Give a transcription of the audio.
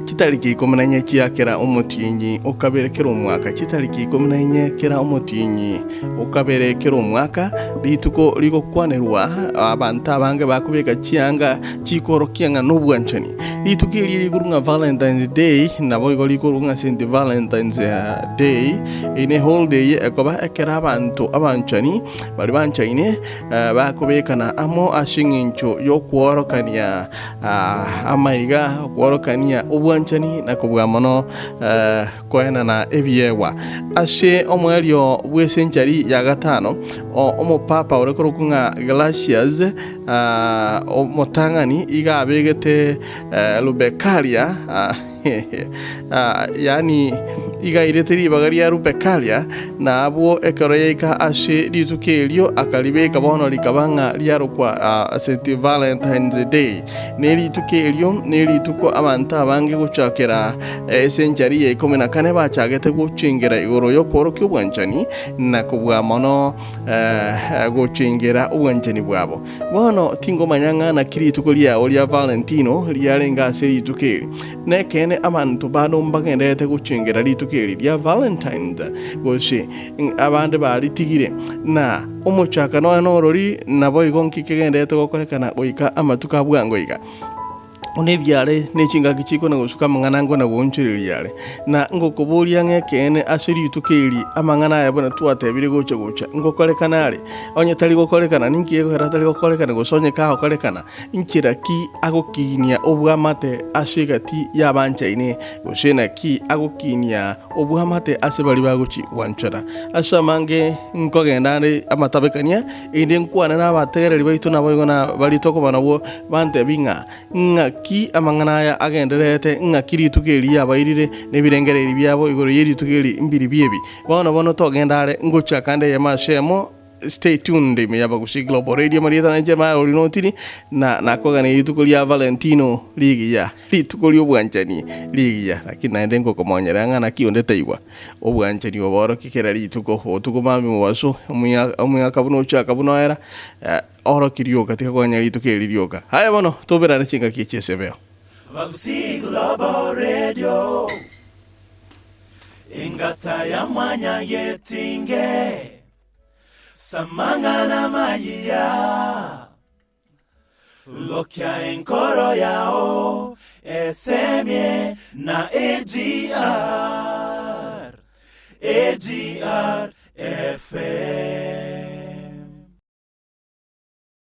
Chitariki ikomi na inye chia kera omotienyi o kabere kera omwaka, chitariki ikomi na inye kera omotienyi o kabere kera omwaka, rituko rigokwanerwa abanto abange bakobeka chianga chikoorokia ng'a nobwanchani. Rituko eri rikorwa ng'a Valentine's Day, naboigo rikorwa ng'a St. Valentine's Day, eye ne holiday ekoba ekero abanto abanchani baria banchaine bakobekana amo ase eng'encho y'okworokania Amaiga, okworokania obwanchani na kobua mono koenana ebiegwa. Ase omoerio bw'esenchari ya gatano, omopapa ore korokwa ng'a Gelasius omotang'ani iga abegete Lupercalia Yaani iga airete ribaga ria Rubekalia, na abwo ekero yaika ase rituko erio akaribeka bono rikaba ng'a riarokwa St. Valentine's Day. Ne rituko erio nerituko abanto abange gochakera esenchari ya ikomi na kane bachagete gochengera igoro y'okworokia obwanchani na kobua mono gochengera obwanchani bwabo. Bono tingomanya ng'a naki rituko riao ria Valentino riarenge ase rituko eri. Nekeene abanto bano mbagendererete gochengera rituko eri ria Valentines, gose abande baritigire. Na omochakano oye norori, naboigo nki kegendererete gokorekana goika amatuko a bwango iga. Buna ebiare ne chingaki chikona gosuka amang'ana nkona goonchoreria are, na ngokoboria ng'a ekeene ase rituko eri amang'ana aya buna twatebire gocha gocha ngokorekana are? Onye tari gokorekana, ninki gekogera atari gokorekana, gose onye kagokorekana, nchera ki agokiinia obwamate ase egati y'abanchaine, gose naki agokiinia obwamate ase baria bagochi gwanchana? Ase amange nkogenda are amatabekania, Erinde nkwane nabategereri baito naboigo na baria tokoba nabwo, bantebie ng'a ng'aki amang'ana aya agendererete, ng'aki rituko eri riabairire, na ebirengererio biabo igoro ye rituko eri mbiribio ebi. Bono bono togenda are, ngochaka ande eyemo ase eyemo. Stay tuned ime y'Abagusii Global Radio, amarieta nainche Maori Notiri, na nakoganeirie rituko ria Valentino rigiya, rituko ri'obwanchani rigiya, lakini naende ngokomonyera ng'a naki onde taigwa. Obwanchani oboorokie kera rituko, botuko mambia mobaso, omwaka buna ochaka buna oera, orokie rioka, tiga konya rituko eri rioka. Aye bono, toberane chingaki echi esebeo. Bagusii Global Radio, engata ya mwanyagetinge, samang'ana mayiya. Gokia enkoro yao esemie na AGR, AGR FM.